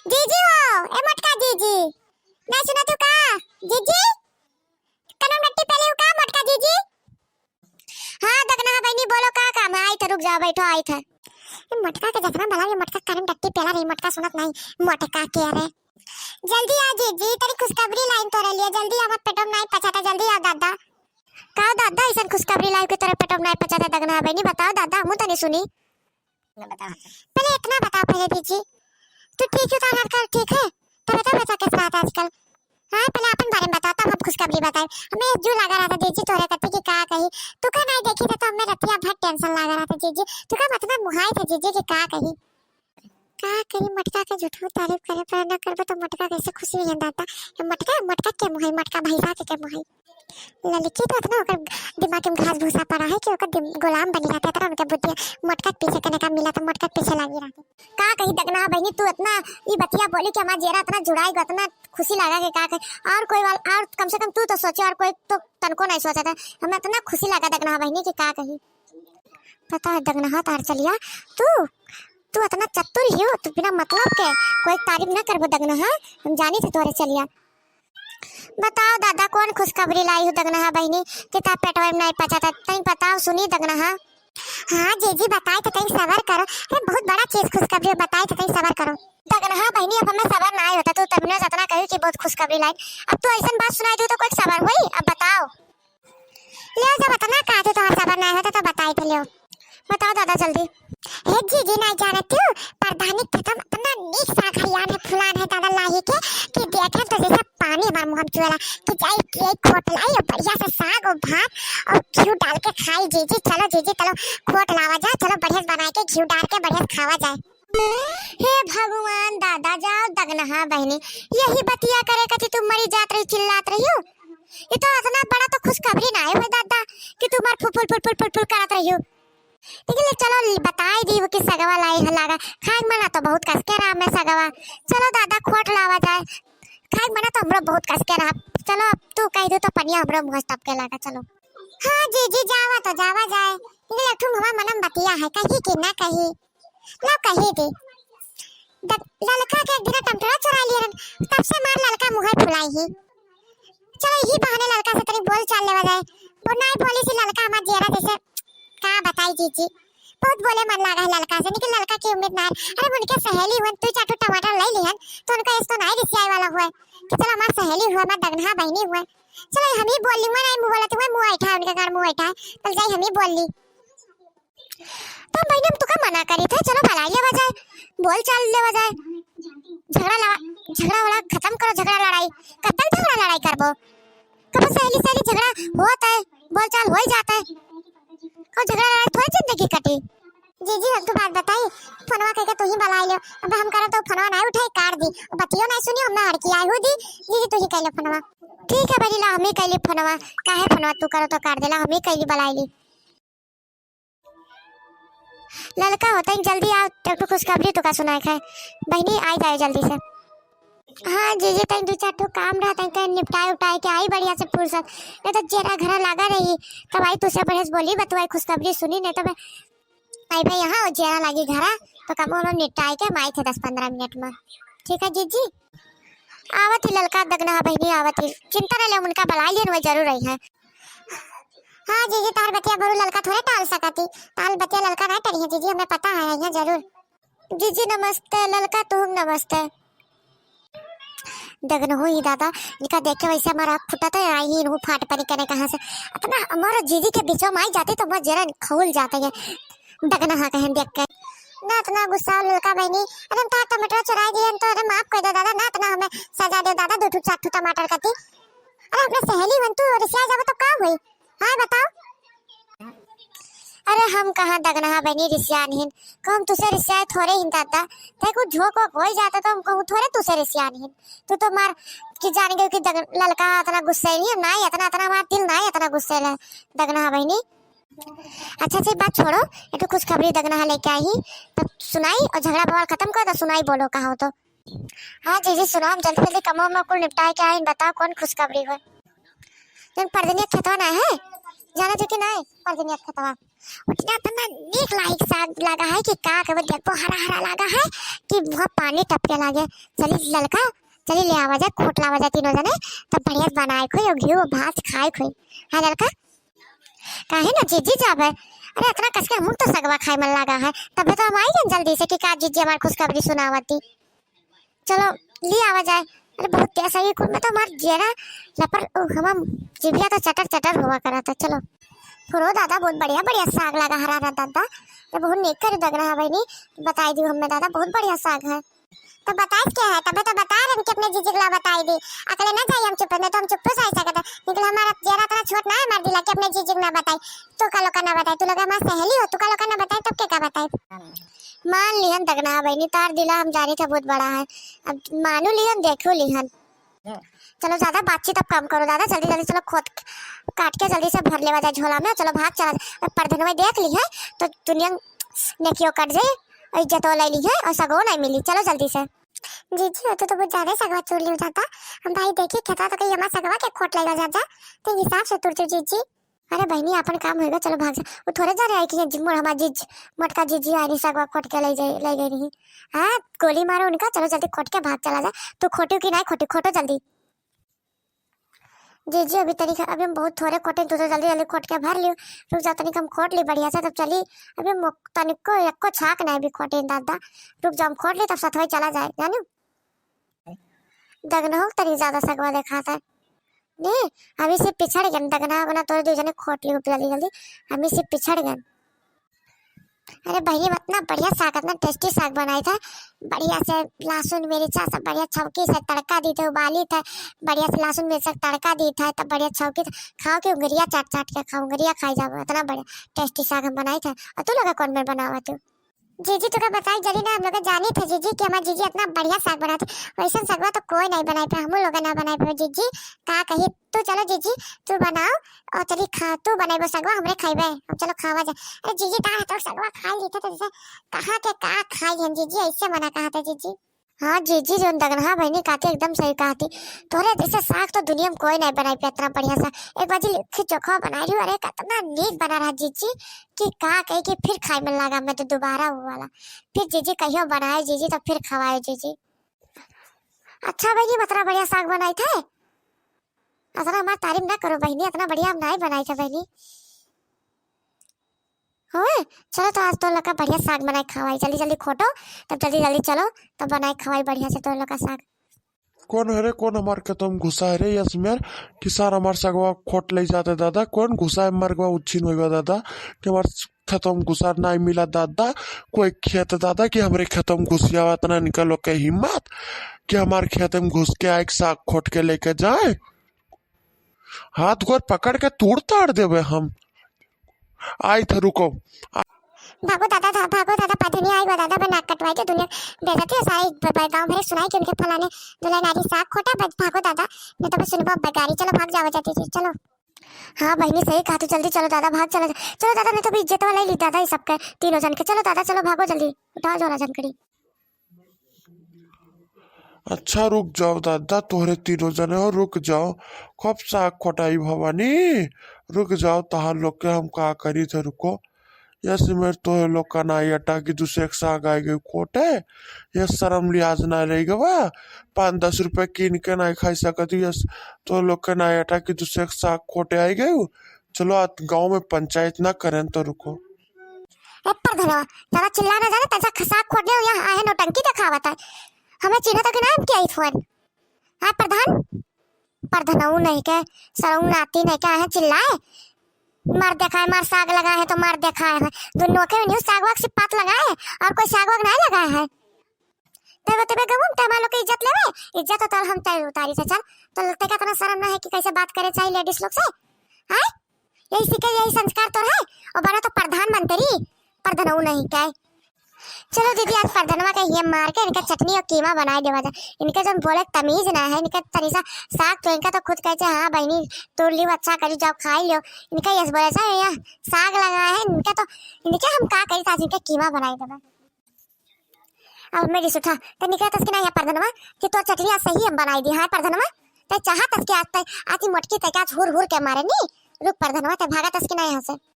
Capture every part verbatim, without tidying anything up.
जीजी हो, ए मोटका जीजी, नाहीं सुनत हो का? जीजी, कनवा में टट्टी पेले हो का मोटका जीजी? हाँ दगनहा बहिनी, बोलो का काम है? आइत है, रुक जाओ, बैठो, आइत है। ए मोटका के जतना बलाओ, ए मोटका कनवा में टट्टी पेला रही, मोटका सुनत नाहीं, मोटका के रे। जल्दी आ जीजी, तनी खुशखबरी लाइन तोरे लिए, जल्दी आवा, पेटवा में नाहीं पचाता, जल्दी आ दादा। का दादा, अइसन खुशखबरी लाइव कि तोरे पेटवा में नाहीं पचाता दगनहा बहिनी, बताओ दादा, हमहू तनी सुनी। पहले इतना बताओ पहले जीजी, तू ठीक हो, तोहार हाल ठीक है? तबियत कैसा रहता आजकल? हाँ, पहले अपन बारे में बताओ, तब हम खुशखबरी बताई। हमें जू लगा रहता जीजी तोरे कती कि का कही, तू का नाहीं देखी थे तो हमें रतिया भर टेंशन लगा रहता जीजी, तू का मतलब मुहाई थे जीजी कि का कही। का करी, मोटका के झूठो तारीफ करे पर ना करबो तो मोटका कैसे खुशी होई दादा। ये मोटका, मोटका के मुहाई, मोटका भैंसा के, के मुहाई। ललकी तो इतना ओकर दिमाग में घास भूसा पड़ा है कि ओकर दिम-, गुलाम बनी रहते, इतना उनके बुद्धि। मोटका के पीछे कने का मिला तो मोटका के पीछे लागी रहते। का कही दगनहा बहिनी, तू इतना ई बतिया बोली कि हमार जियरा इतना जुड़ाई गो, इतना खुशी लगा कि का कही। और कोई वाल-, और कम से कम तू तो सोचे, और कोई तो तनको नाहीं सोचा था। हमें इतना खुशी लगा दगनहा बहिनी कि का कही। पता है दगनहा तार चलिया, तू, तू इतना चतुर ही हो, तू बिना मतलब के कोई तारीफ ना करबो दगनहा, हम जानी थे तोरे चलिया। बताओ दादा, कौन खुशखबरी लाई हो दगनहा बहिनी कि ता पेटवा में नाहीं पचाता, तई बताओ सुनी दगनहा। हाँ जीजी, बताई तो तई सबर करो, अरे बहुत बड़ा चीज खुशखबरी, बताई तो तई सबर करो। दगनहा बहिनी, अब हमें सबर नाहीं होता, तू तभी ना जतना कही कि बहुत खुशखबरी लाई, अब तू अइसन बात सुनाई दू तो कोई सबर होई, अब बताओ। लियो, जब अतना कहते तोहार सबर नाहीं होता तो बताई दे लियो। बताओ दादा जल्दी। हे जीजी, नाहीं जानत हो, प्रधानी खेतवा में इतना नीक साग हरियान है, फुलान है दादा लाही के, कि देखे तो जैसे पानी हमार मुँह में चुएला, कि जाई के खोट लाई और बढ़िया से साग और भात और घी डाल के खाई जीजी। चलो जीजी, चलो खोट लावा जाए, चलो बढ़िया से बनाई के घी डाल के बढ़िया से खावा जाए। हे भगवान दादा, जाओ दगनहा बहिनी, यही बतिया करे कथी तू मरी जात रही, चिल्लात रही हो। ये तो इतना बड़ा तो खुशखबरी नाहीं है दादा कि तू मार फुफुल फुफुल फुफुल करत रही हो। लेकिन ले चलो बताई दी कि सगवा लाई है लागा, खाए मना तो बहुत कसके रहा मैं सगवा। चलो दादा खोट लावा जाए, खाए मना तो हमरो बहुत कसके रहा। चलो अब तू कह दो तो पनिया हमरो मुँह से टपके लागा, चलो। हाँ जीजी, जावा तो जावा जाए, लेकिन एक ठो हमार मनम बतिया है, कही कि ना कही। लो कही दे। द-, ललका के एक दिन टमटरा चुराई लिए रहन, तब से मार ललका मुँह फुलाई ही। चलो यही बहाने ललका से तनी बोल चाल लेवा जाए। वो नाहीं बोली सी ललका हमार जियरा जैसे का बताई जीजी। बहुत बोले मन लागा है ललका से, लेकिन ललका की उम्मीद ना है। अरे उनके सहेली हुए, तू चार ठो टमाटर ले लिहन, तो उनका इस तो नाहीं रिसियाई वाला हुए कि चलो हमार सहेली हुए, हमार दगनहा बहिनी हुए। चलो हम ही बोल ली, मैं नाहीं मुँह बोलत हुए, मुँह ऐठा है उनके कारण मुँह ऐठा है, चल जाई हम ही बोल ली। तो हम बहिनी, हम तुका मना करी थे, चलो भलाई लेवा जाए, बोल चाल लेवा जाए, झगड़ा लड़ा-, झगड़ा वाला खतम करो, झगड़ा लड़ाई, कब तक झगड़ा लड़ाई करबो? कब सहेली सहेली झगड़ा होत है, बोल चाल हो ही जात है, और झगड़ा लड़ाई थोड़ी जिंदगी कटी। जीजी, हम तो बात बताई, फोनवा करके तू ही बलाई लो, अब हम करब तो फोनवा नाहीं उठाई, काट दी, बतियो नाहीं सुनी, हम ना हड़की आई हूँ दी, जीजी तू ही कह लो फोनवा। ठीक है बहिनी, ला हम ही कह ली फोनवा, काहे फोनवा तू करो तो काट देला, हम ही कह ली बलाई ली। ललका हो, तनी जल्दी आओ, एक ठो खुशखबरी तुका सुनाए के है। बहिनी, आई जाए जल्दी से। हाँ जीजी, तनी दू चार ठो काम रहा, तनी के निपटाए उपटाए के आई बढ़िया से फुर्सत। नहीं तो जेरा घरा लागा रही, तब आई तुसे बढ़िया से बोली, बतुआई, खुशखबरी सुनी, नहीं तो मैं आई भाई यहाँ और जेरा लागी घरा, तो कम हम निपटाए के हम आई थे दस पन्द्रह मिनट में। ठीक है जीजी? आवत ही ललका दगनहा बहिनी, आवत ही। चिंता न ले, उनका बलाई लियन, वह जरूर आई है। हाँ जीजी, तार बतिया बरू ललका थोड़े टाल सकती। तार बतिया ललका ना टरी है जीजी, हमें पता है, आई है जरूर। जीजी नमस्ते, ललका तुहूँ नमस्ते। दगनहो ही दादा, इनका देख के वैसे हमारा आँख फुटत है, आई ही इनहू फाट परी कने कहाँ से। इतना हमारा जीजी के बीचो में आई जाती तो हमारा जरा खौल जाते है। दगनहा कहें देख के। ना इतना गुस्सा हो ललका बहिनी, अरे हम तार टमाटर चुराई दिए, हम तो अरे माफ कर दो दादा, ना इतना हमें सजा दो दादा, दो ठो चार ठो टमाटर कती। अरे अपने सहेली बन तू रिसिया जाबो तो का होई? हाँ बताओ। अरे हम कहाँ दगनहा बहिनी रिसियान हिन, कहूँ तुसे रिसियाए थोड़े हिन दादा, ते कुछ झोंक वोंक होई जाता तो हम कहूँ थोड़े तुसे रिसियान हिन। तू तो मार कि जान गयो कि दगन-, ललका इतना गुस्से नहीं है, ना ही इतना, इतना हमारा दिल ना ही इतना गुस्से ले दगनहा बहिनी। अच्छा, अच्छा, बात छोड़ो, एक ठो खुशखबरी दगनहा लेके आई ही, तब सुनाई और झगड़ा बवाल खतम करो, तब सुनाई बोलो, कहा हो तो। हाँ जीजी, सुनाओ, हम जल्दी जल्दी कमवा में कुल निपटाए के आई, बताओ कौन खुशखबरी हुए। जौन परदनिया खेतवा ना है, जाना जो कि ना है, परदनिया खेतवा। उतना इतना नीक लाइक साग लागा है कि का कहबो, देखबो हरा हरा लागा है कि वहाँ पानी टपके लागे। चली ललका, चली ले आवा जाए, खोट लावा जाए तीनों जने, तब बढ़िया से बनाए खोई और घी भात खाए खोई। हाँ ललका, काहे ना जीजी जाबे? अरे इतना कसके हम तो सगवा खाए मन लागा है, तबे तो हम आई गए जल्दी से कि का जीजी हमार खुशखबरी सुनावती। चलो, ली आवा जाए। अरे बहुत तेज है ये कुल में तो हमार जेरा लपर, उ, हमार जिभिया तो चटर चटर हुआ करा था। चलो। फुरो दादा, बहुत बढ़िया बढ़िया साग लागा हरा हरा दादा। तो बहुत नेक कर दगना है बहनी, बताई दी हमें दादा, बहुत बढ़िया साग है। तो बताइस क्या है, तबे तो बता रहे कि अपने जीजी ला बताई दी। अकले ना जाई हम चुप, नहीं तो हम चुप्पो से ऐसा कहते। निकल हमारा जेरा इतना छोट ना है हमार दिला कि अपने जीजी ना बताई। तू का लोग का ना बताई, तू लोग हमार सहेली हो, तू का लोग का ना बताई, तब के का बताई? मान लिहन दगना बहनी, तार दिला हम जानी था बहुत बड़ा है, अब मानू लिहन, देखू लिहन। चलो ज्यादा बातचीत अब कम करो दादा, जल्दी जल्दी चलो खोद काट के जल्दी से भर लेवा जाए झोला में, चलो भाग चला जाए। अब परधनवा देख ली है तो दुनिया नेकियो कट जाए और इज्जत ले ली है और सगो नहीं मिली। चलो जल्दी से। जीजी, हो तो, तो बहुत ज्यादा सगवा चोर लियो जाता। हम भाई देखी खेता तो कहीं हमार सगवा के खोट लेगा जाता, तो हिसाब से तुर जीजी। अरे बहनी, आपन काम होएगा, चलो भाग जा। वो थोड़े जा रहे आई कि ये जिम्मर हमार जीज, मोटका जीजी आई रही, सगवा खोट के ले जाए, ले गई रही। हाँ, गोली मारो उनका, चलो जल्दी खोट के भाग चला जा। तू खोटियो कि नहीं खोटी, खोटो जल्दी। जीजी, अभी तनिक, अभी हम बहुत थोड़े खोटे, तू तो जल्दी जल्दी खोट के भर लियो। रुक जा, तनिक हम खोट ली बढ़िया से, तब चली। अभी हम तनिको एको छाक नहीं भी खोटे दादा। रुक जा, हम खोट ली, तब सथवाई चला जाए, जानू। दगनहो तनी ज्यादा सगवा देखात है। ने, हमी से पिछड़ गन, दगना उगना तोरे दू जने खोट ली जल्दी जल्दी, हमी से पिछड़ गन। अरे बहिनी, इतना बढ़िया साग, इतना टेस्टी साग बनाई था, बढ़िया से लहसुन मिर्चा सब बढ़िया छौकी से तड़का दी थे, उबाली थे, बढ़िया से लहसुन मिर्चा के तड़का दी था, तब बढ़िया छौकी थे, खाओ कि उंगरिया चाट चाट के खाओ, उंगरिया खाई जाओ, इतना बढ़िया टेस्टी साग हम बनाई थे। और तू लोग कौन में बनावा तू? जीजी, तोका बताई जरी ना, हम लोग जानी थे जीजी कि हमार जीजी इतना बढ़िया साग बनाते, वैसन सगवा तो कोई नहीं बनाई पे, हमू लोग ना बनाई पे जीजी। का कही, तू चलो जीजी, तू बनाओ और चली खा, तू बनाई वो सगवा, हमरे खाइबे, हम चलो खावा जाए। अरे जीजी, तार हाथ सगवा खाई ली थे तो जैसे कहाँ के का खाई हम जीजी, ऐसे मना कहा था जीजी। हाँ जीजी, जोन दगनहा बहनी कहती एकदम सही कहती, तोरे जैसे साग तो दुनिया में कोई नहीं बनाई पे इतना बढ़िया सा। एक बार जी लिखी चोखा बनाई रही, अरे कितना नीक बना रहा जीजी। कि का कही कि फिर खाए में लगा मैं तो दोबारा वो वाला। फिर जीजी कहियो बनाए जीजी तो फिर खवाए जीजी। अच्छा बहनी, मतना बढ़िया साग बनाई थे। अतना हमार तारीफ ना करो बहनी, इतना बढ़िया हम नहीं बनाई थे बहनी। होए, चलो तो आज तो लगा बढ़िया साग बनाए खवाई, जल्दी जल्दी खोटो, तब जल्दी जल्दी चलो, तब बनाए खवाई बढ़िया से तो लगा साग। कौन है रे, कौन हमार खेतम घुसा है रे? यस मेर किसान हमार सगवा खोट ले जाते दादा, कौन घुसा है मरगवा उच्छिन होइबा दादा, कि हमार खेतम घुसा नहीं मिला दादा, कोई खेत दादा कि हमरे खेतम घुसियावा, इतना निकल के हिम्मत कि हमार खेतम घुस के आए साग खोट के लेके जाए। हाथ गोर पकड़ के तोड़ ताड़ देबे हम। आई थे, रुको। भागो दादा, धा-, भागो दादा, पधनिया आई बा दादा, बना कटवाई के दुनिया बेइज्जती है सारी ब-, ब-, गाँव भरे सुनाई कि उनके फलाने दुल्हन आ रही साग खोटा, बच-, भागो दादा, नहीं तो बस सुनबो अब बेगारी, चलो भाग जाओ जल्दी से, चलो। हाँ बहनी, सही कहा तू, जल्दी चलो दादा, भाग चला जा, चलो दादा, नहीं तो अभी इज्जत वाला ही ली दादा, ये सबके तीनों जन के, चलो दादा, चलो भागो जल्दी, उठाओ झोला झंकड़ी। अच्छा रुक जाओ दादा, तोहरे तीनों जने हो, रुक जाओ, खूब साग खोटाई भवानी, रुक जाओ, तहार लोग के हम का करी थे, रुको। यस मेर तोहरे लोग का नाई अटा की दूसरे एक साग आए गए खोटे, ये शर्म लिहाज ना रह गवा, पाँच दस रुपये कीन के नाई खाई सकत हूँ, यस तोहरे लोग के नाई अटा की दूसरे एक साग खोटे आए गए। चलो आज गाँव में पंचायत ना करें तो रुको। ए प्रधानवा, ज्यादा चिल्ला ना जाने, तैसा खसाक खोट दे, यहाँ आहे नौटंकी देखावत है। हमें चिन्हत हो कि ना हम के आई फोन? हाँ प्रधान? प्रधानऊ नहीं के, सरऊ नाती नहीं के, आहे चिल्लाए। मार देखाए, मार साग लगाए है तो मार देखाए है। दुनों के न्यू साग वाग से पात लगाए और कोई साग वाग नहीं लगाए है। तब तबे गबुम, तब लोग के इज्जत लेवे, इज्जत तो तल हम तय उतारी से चल। तो तेका इतना शर्म ना है कि कैसे बात करे चाहिए लेडीज लोग से? हैं? यही सीखे, यही संस्कार तो है। और बना तो प्रधानमंत्री, प्रधानऊ नहीं के। चलो दीदी, आज प्रधानवा के ये मार के इनका चटनी और कीमा बनाए देवा जाए। इनके जौन बोले तमीज ना है, इनके तनी सा साग तो इनका तो खुद कहते हैं, "हाँ बहनी, तोड़ लियो, अच्छा करी, जाओ खाई लियो।" इनका यस बोले से यहाँ साग लगा है, इनका तो, इनके हम का करी था, इनके कीमा बनाए देवा। अब मेरी सुठा, ते निकला तस के ना यहाँ प्रधानवा, कि तोर चटनी आज सही हम बनाई दी, हाँ प्रधानवा, ते चाहा तस के आज ते, आज ही मोटकी ते के आज हुर हुर के मारे नी, रुक प्रधानवा, ते भागा तस के ना यहाँ से।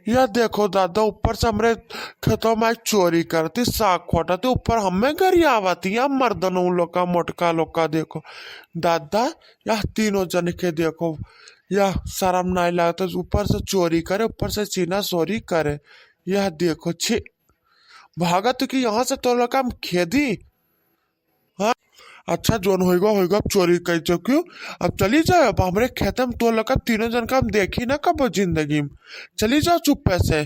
यह देखो दादा, ऊपर से हमरे खेतवा में चोरी करती, साग खोटती, ऊपर हमें गरियावती, या मर्दन उन लोग का, मोटका लोग का। देखो दादा, यह तीनों जन के देखो, यह शर्म नाहीं लागत, ऊपर से चोरी करे, ऊपर से चीना चोरी करे। यह देखो, छी, भागत कि यहाँ से तो लोग हम खेदी। हाँ, अच्छा, जोन होइगा होइगा, अब चोरी कर चुकी हूँ, अब चली जाओ, अब हमरे खेते में तो लोग तीनों जन का हम देखी ना कबो जिंदगी में। चली जाओ चुप्पे से,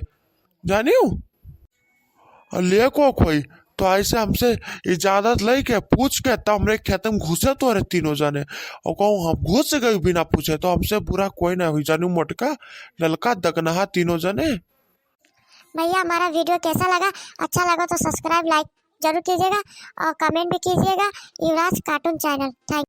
जानियो। और ले को कोई तो ऐसे हमसे इजाजत लेके पूछ के तब हमरे खेते में घुसे तोरे तीनों जने। और कहूँ हम घुस गए बिना पूछे, तो हमसे बुरा कोई ना हुई, जानियो मोटका, ललका, दगनहा तीनों जने। भैया, हमारा वीडियो कैसा लगा? अच्छा लगा तो सब्सक्राइब, लाइक जरूर कीजिएगा और कमेंट भी कीजिएगा। युवराज कार्टून चैनल। थैंक